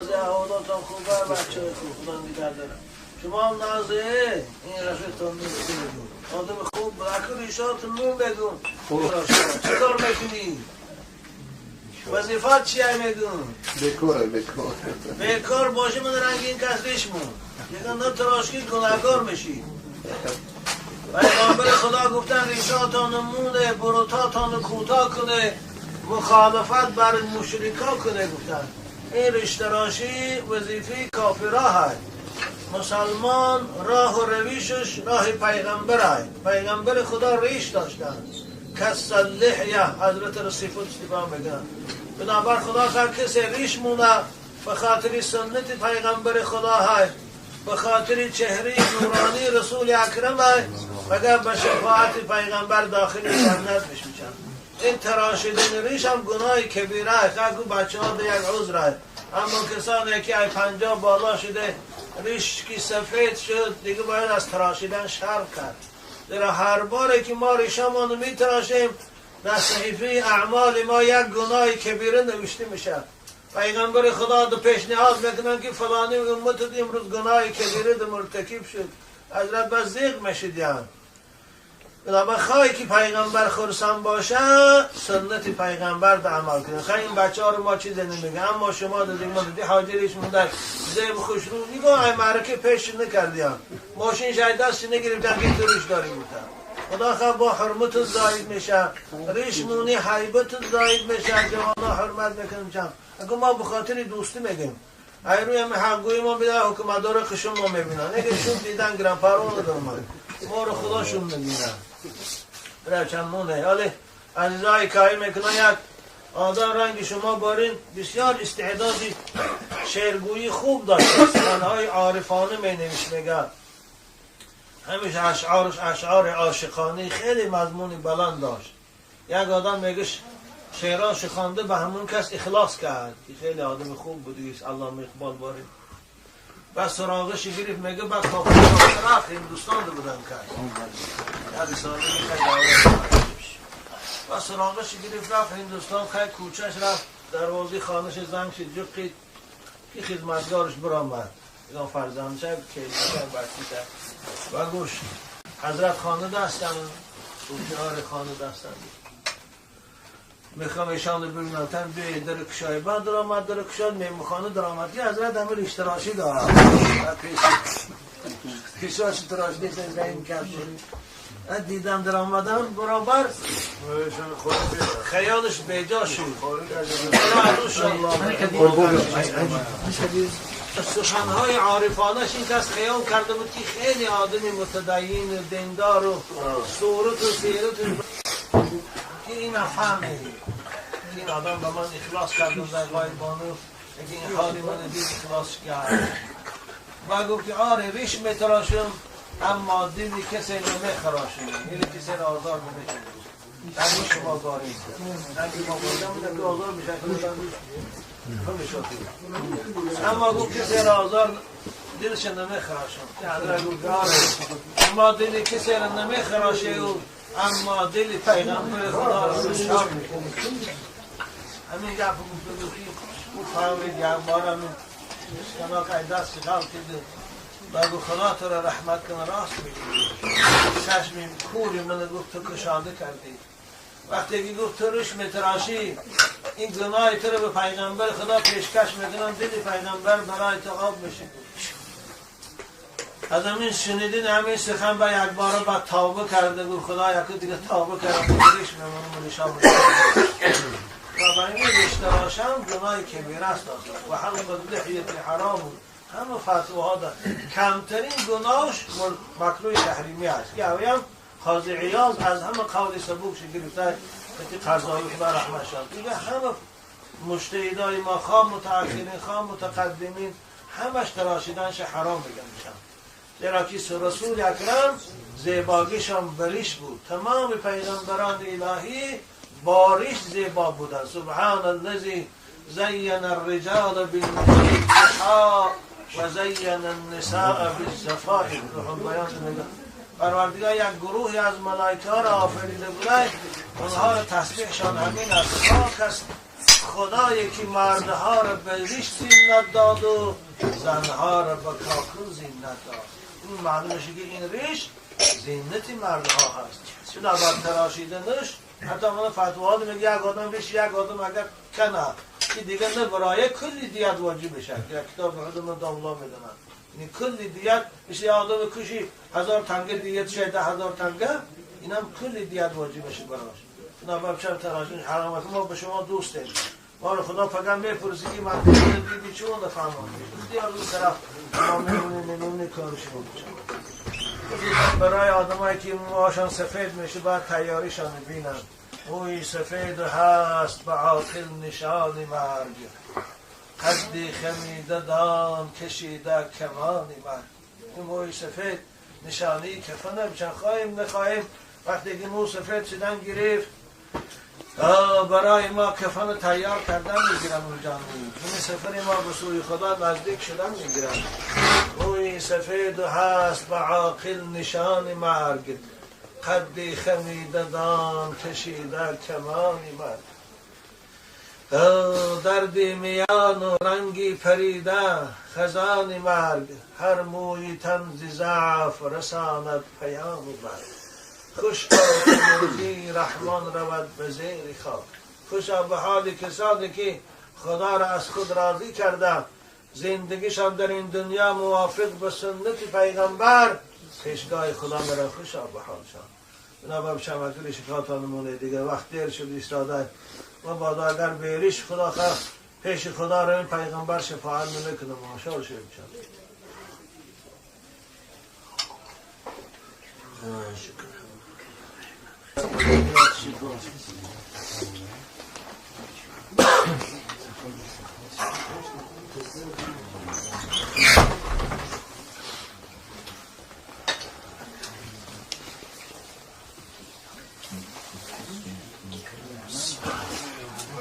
نازه، احوالاتم خوبه، بچه های خوب، خدا نگه داره. شما هم نازه، این رفیقتون نیست بگو. آدم خوب، اکو ریشات مون بگو. چطور میکنی؟ وظیفات چیه میگون؟ بکاره بکار. بیکار باشی من رنگ این کس ریش مون. دیگه نه تراشکی گناهکار میشی. پیغمبر خدا گفتن ریشاتان مونه، بروتاتان کوتاه کنه، مخالفت بر مشرکا کنه. گفتن این ریش تراشی وظیفه کافرا هست. مسلمان راه و رویشش راه پیغمبر هست. پیغمبر خدا ریش داشتن، کس اللحیه حضرت رسیفت استفا میگن. بنابر خدا خواهد کسی ریش مونه به خاطر سنت پیغمبر خدا هست، به خاطر چهره نورانی رسول اکرم هست، مگر به شفاعت پیغمبر داخل جنت میشن. این تراشیدن ریش هم گناه کبیره است. اگه بچه ها یک عذر است، اما کسانی که ای 50 بالا شده ریش کی سفید شد دیگه باید از تراشیدن شرم کرد. زیرا هر باری که ما ریشمان رو میتراشیم در صحیفه اعمال ما یک گناه کبیره نوشته میشه. پیغمبر خدا دو پیشنهاد میکنن که فلانی امت امروز گناه کبیره دو مرتکب شد. حضرت بس زیغ میشد. بنابر خواهی که پیغمبر خرسان باشه سنت پیغمبر ده عمل کنه. خواهی این بچه ها رو ما چیزی نمیگه، اما شما دیدیم ما دیدی حاجریش مونده زیب خوش رو نگاه ای معرکه پیش نکردیم، ماشین شاید دست نگرفتن که تو ریش داری بودن. خدا خواه با حرمت زاید میشه، ریش مونی حیبت زاید میشه، جوانا حرمت میکنم. اگه ما به خاطر دوستی میگیم ای روی هم حقگویی ما بیده حکومتدار قشم ما میبینن، اگه شون دیدن گرم پرون ندارم ما رو خداشون میبینن. برای چند مونه حالا عزیزای کاری میکنن یک آدم رنگ شما بارین بسیار استعدادی شعرگویی خوب داشت، سخنهای عارفانه می نویش میگه، همیشه اشعارش اشعار عاشقانه خیلی مضمونی بلند داشت. یک آدم میگه شعراش خوانده به همون کس اخلاص کرد که خیلی آدم خوب بود علامه اقبال بارین. بعد سراغش گرفت میگه بعد کافر رفت هندوستان ده بودن کرد یک رساله خیلی و سراغش گرفت رفت هندوستان، خیلی کوچش رفت دروازه خانهش زنگ شد جقید که خدمتگارش برآمد اینا فرزندش که بچه و گوش حضرت خانه دستم و خانه دستم میخوام ایشان رو ببینم تن به در کشای بعد درآمد در کشاد میمخانه درآمد که حضرت همه ریش تراشی دارد پیشاش تراش نیست این کرد دیدم در آمدن برابر خیالش بیجا شد. سخنهای عارفانش این کس خیال کرده بود که خیلی آدمی متدین و دیندار و صورت و سیرت که این افهمه این آدم به من اخلاص کرده در غایبانو که این حالی من دید اخلاص کرد و گفت که آره ریش میتراشم اما دلی کسی نمیخراشم، یعنی کسی را آزار نمیکنم. رنگ شما گاری رنگ ما بودم که آزار میشه اما گفت کسی را آزار دلش نمیخراشم. اما دل کسی را نمیخراشه اما دل پیغمبر خدا را شاد میکنه. همین گپ گفت که او فهمید یک بار همین کنا که دست غلطیده بگو خدا تو را رحمت کنه راست میگی چشم کوری من گفت تو کشاده کردی. وقتی که گفت تو روش میتراشی این گناه تو رو به پیغمبر خدا پیشکش میکنم دل پیغمبر برای تو آب میشه. از همین شنیدین همین سخن به یک بار بعد توبه کرده گفت خدا یکی دیگه توبه کردم ریش میمونم ریشام و برای این ریش تراشم گناه کبیره است و حلق لحیت حرام همه فتواها دارد. کمترین گناهش مکروه تحریمی است که اویم قاضی عیاض از همه قول سبوکش گرفته که قضایی خدا رحمت شد. دیگه همه مجتهدای ما خواه متأخرین خواه متقدمین همش تراشیدنش حرام میگن میشن، زیرا که رسول اکرم زیباگیشان بریش بود. تمام پیغمبران الهی باریش زیبا بودن. سبحان الذی زین الرجال باللحى و زین النساء بالزفائف. پروردگار یک گروهی از ملائکه ها را آفریده بوده، اونها را تسبیحشان همین است. خاک است خدایی که مردها را به ریش زینت داد و زنها را به کاکل زینت داد. این معلوم میشه که این ریش زینت مردها هست. چون اول تراشیدنش حتی من فتوا میگه یک آدم ریش یک آدم اگر کنه که دیگه نه برای کلی دیت واجب بشه. یک کتاب خود من داملا میدونن. یعنی کلی دیت مثل یه آدم کشی 1000 تنگه دیت شه 10,000 تنگه، اینم کلی دیت واجب بشه براش. چون اول چرا تراشیدن حرامه. ما به شما دوستیم. ما رو خدا فقط میپرسی که من دیدی چون نفهمم. اختیار اون طرف ما میمونیم کارش رو بچم. برای آدمایی که موهاشان سفید میشه باید تیاریشان بینن. موی سفید هست به عاقل نشان مرگ، قدی خمیده دان کشیده کمان مرگ. این موی سفید نشانی کفنه. بچن خواهیم نخواهیم وقتی که مو سفید شدن گرفت برای ما کفن تیار کردن میگیرن. اونجا این سفر ما به سوی خدا نزدیک شدن میگیرن. موی سفید هست به عاقل نشان مرگ، قدی خمیده دان کشیده کمان مرگ. دردی میان و رنگی پریده خزان مرگ، هر موی تن ز ضعف رساند پیام مرگ. خوش که رحمان رود به زیر خاک. خوشا به حال کسانی که خدا را از خود راضی کرده، زندگیشان در این دنیا موافق به سنت پیغمبر، پیشگاه خدا میره. خوشا به حالشان. بنابرای شمکل شکاتان مونه دیگه وقت دیر شد ایستاده و بعد اگر بیریش خدا خواست پیش خدا رو این پیغمبر شفاعت نمیکنه. ماشاءالله شد. شکر.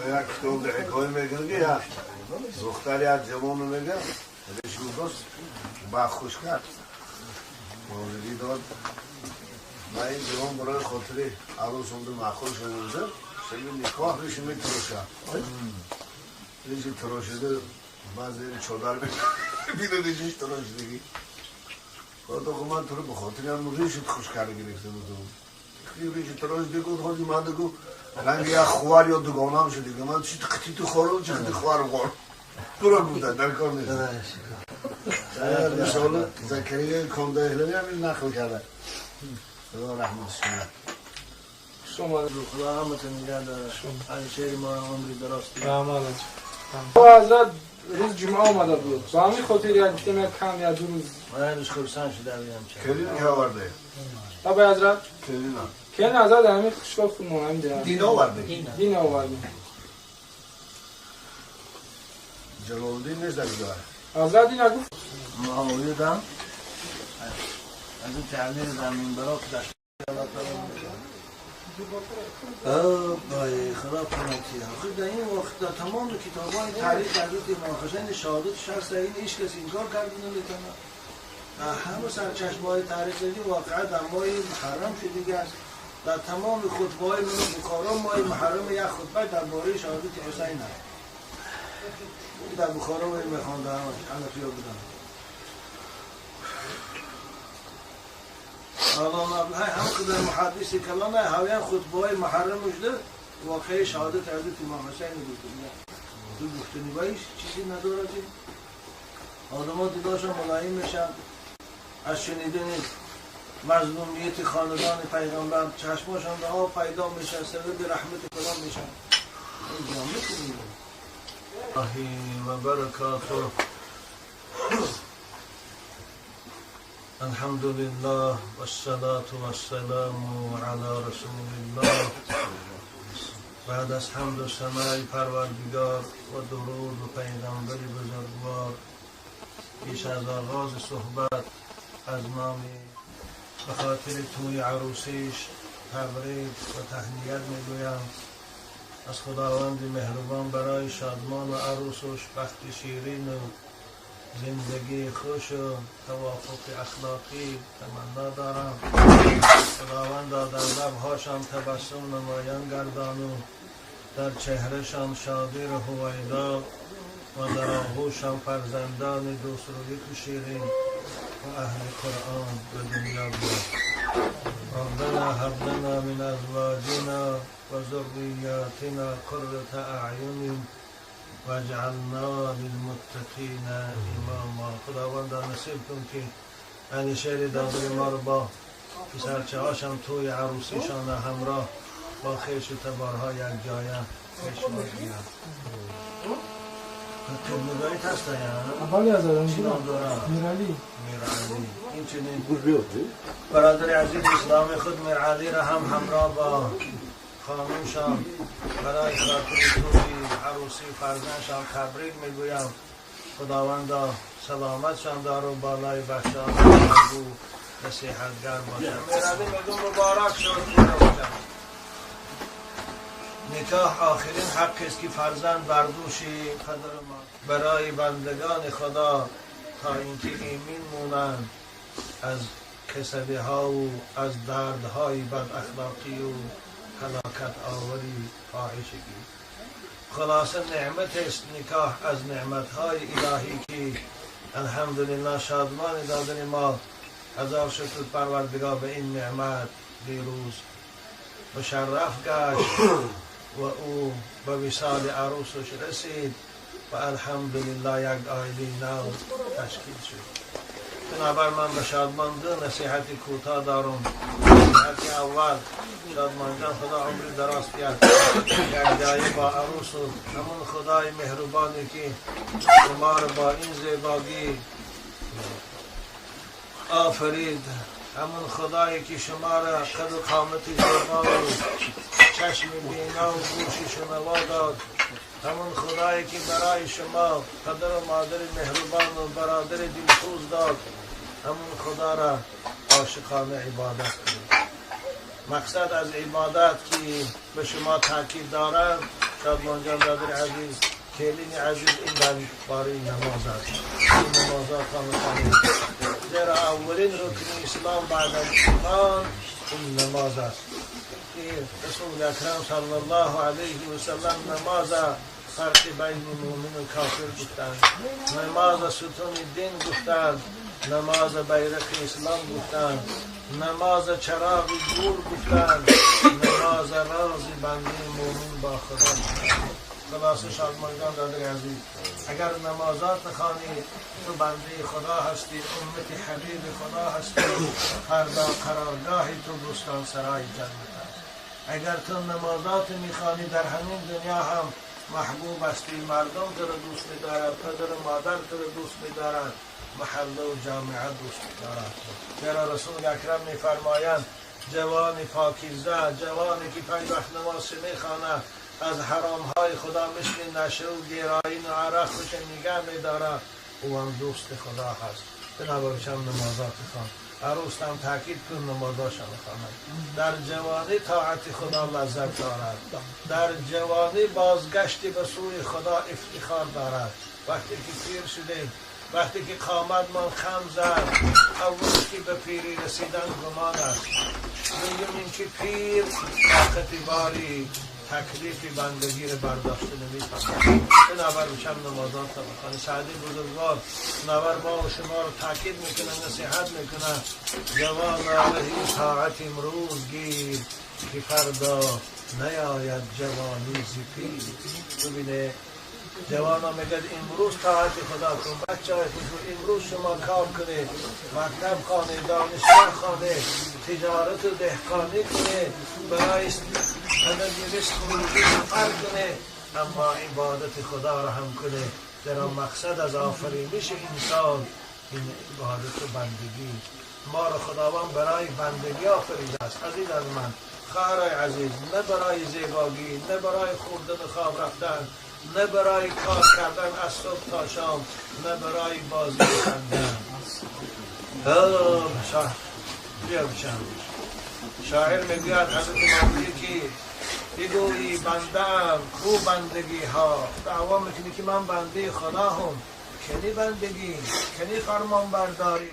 یک کتاب حکایه میگن که یک دختر یک جوان میگه ریش گذاشت با خوش کرد مولوی داد. من این جوان برای خاطر عروس اونده معخول شده بوده شبیه نکاح ریش میتروشه. ریش تراشیده بعضی چادر میبینه ریشش تراشیدگی. گفت آقا من تو رو به خاطر هم ریشت خوش کرده گرفته بودم. ریش تراشیده گفت حاجی من دگو رنگ یک خوار یا دوگانه هم شده. من چی قطی تو خورم چی قطی خوار خورم تو رو گفتن در کار نیست. مثال زکریه کانده اهلمی هم این نقل کرده. خدا رحمتش کنه. شما رو خدا همتون نگه داره. علی ما عمری درست. رحمت. حضرت روز جمعه آمده بود. با همین خاطر یک گفتم یک کم یا دو روز. من روز خرسند شده بودم. کلین که آورده؟ بابا حضرت؟ کلین ها. کلین حضرت همین خوشگاه خودمون همین دیگه. دین آورده. دین آورده. جلال‌الدین نیست در جای. حضرت این گفت. معاویه دم از این تعمیر زمین برا که داشت بای خدا پناهی. آخه در این وقت در تمام کتاب‌های تاریخ حضرت امام حسین شهادتش هست، این هیچ کس انکار کرده نمیتونه. همه سرچشمه‌های تاریخ دیگه واقعا در ماه محرم شده دیگه است. در تمام خطبه‌های من بخارا ماه محرم یک خطبه درباره شهادت حسین هست. در بخارا می‌خواندم حنفی‌ها بودن. الان هم خود محدث کلام هاویان خطبه های محرم شده واقعه شهادت حضرت امام حسین بود. تو گفتنی بایش چیزی نداره. آدم‌ها دیداشون ملایم میشن از شنیدن مظلومیت خاندان پیغمبر، چشماشون به آب پیدا میشه، سبب رحمت خدا میشن. این جامعه الله و برکاته. الحمد لله والصلاة والسلام على رسول الله. بعد از حمد و ثنای پروردگار و درود و پیغمبر بزرگوار، پیش از آغاز صحبت از نام به خاطر توی عروسیش تبریک و تهنیت میگویم. از خداوند مهربان برای شادمان و عروسش بخت شیرین و زندگی خوش و توافق اخلاقی تمنا دارم. خداوند در لبهاشان تبسم نمایان گردان و در چهرهشان شادی و هویدا و در آغوشان فرزندان دوست و شیرین و اهل قرآن به دنیا بیاد. ربنا هب لنا من ازواجنا و ذریاتنا قرة اعین واجعلنا للمتقین اماما. خداوند نصیب کن که علی شیر دادر ما رو با پسرچه هاشم توی عروسیشان همراه با خویش و تبارها یک جایه پیشواز گیرد. قبلگاهیت هست یا بله از چی نام دارم؟ میرعلی. میرعلی. این چنین برادر عزیز اسلام خود میرعلی را هم همراه با خانومشان برای خاطر توی عروسی فرزندشان تبریک میگویم. خداوندا سلامتشان دار و بالای بچه‌ها و نصیحتگر باشند. میرعلی میگم مبارک شد. نکاح آخرین حق است که فرزند بر دوش پدر ما برای بندگان خدا تا اینکه ایمن مونند از کسبی ها و از دردهای بد اخلاقی و هلاکت آوری فاحشگی. خلاصه نعمت است نکاح، از نعمت های الهی که الحمدلله شادمان دادن ما هزار شکر پروردگار به این نعمت دیروز مشرف گشت و او به وصال عروسش رسید و الحمدلله یک عائله نو تشکیل شد. بنابر من به شادمان دو نصیحت کوتاه دارم. نصیحت اول، شادمان جان خدا عمر دراز کرد یک جایه با عروس و همون خدای مهربانی که شما رو با این زیباگی آفرید، همون خدایی که شما را قد و قامت زیبا و چشم بینا و گوش شنوا داد، همون خدایی که برای شما پدر و مادر مهربان و برادر دلسوز داد، همون خدا را عاشقانه عبادت کنید. مقصد از عبادت که به شما تاکید دارم شادمان جان برادر عزیز، کلین عزیز، این در باره نماز است. این نمازات خانه، زیرا اولین رکن اسلام بعد از ایمان این نماز است. رسول اکرم صلی الله علیه و سلم نماز فرق بین مومن و کافر گفتند، نماز ستون دین گفتند، نماز بیرق اسلام گفتند، نماز چراغ گور گفتند، نماز راز بنده مومن با خدا گفتند. خلاصه شادمان جان برادر عزیز، اگر نمازات خوانی تو بنده خدا هستی، امت حبیب خدا هستی، فردا قرارگاه تو بستان سرای جنت است. اگر تو نمازات میخوانی در همین دنیا هم محبوب هستی، مردم تو را دوست می‌دارد، پدر و مادر تو را دوست می‌دارد، محله و جامعه دوست می‌دارد. چرا رسول اکرم می‌فرمایند جوان پاکیزه، جوانی که پنج وقت نماز میخواند، از حرامهای خدا مثل نشه و گرائین و عرق خوش نگه می‌دارد، او هم دوست خدا هست. بنابراین هم نمازات خوان، عروس هم تاکید کن نمازاشان خواند. در جوانی طاعت خدا لذت دارد، در جوانی بازگشت به سوی خدا افتخار دارد. وقتی که پیر شدیم، وقتی که قامت من خم زد، اول که به پیری رسیدن گمان است، دوم اینکه پیر طاقت باری تکلیف بندگی رو برداشته نمی‌تواند. بنابراین شب نمازات تا بخوانید. سعدی بزرگوار نور ما و شما رو تاکید میکنه، نصیحت میکنه، جوان علیه طاعت امروز گیر که فردا نیاید جوانی ز پیر. ببینه جوان میگه امروز طاعت خدا کن، بچه های خوش امروز شما کار کنید، مکتب خانه، دانشگاه خانه، تجارت و دهقانی کنه، برای طلب رزق و روزی سفر کنه، اما عبادت خدا را هم کنه. در مقصد از آفرینش انسان این عبادت و بندگی. ما را خداوند برای بندگی آفریده است. عزیز از من، خواهرای عزیز، نه برای زیباگی، نه برای خوردن و خواب رفتن، نه برای کار کردن از صبح تا شام، نه برای بازی کردن. بیا بچم. شاعر میگوید حضرت مولوی که بگویی بندم کو بندگی ها، دعوا میکنی که من بنده خدا هم، کنی بندگی، کنی فرمان برداری.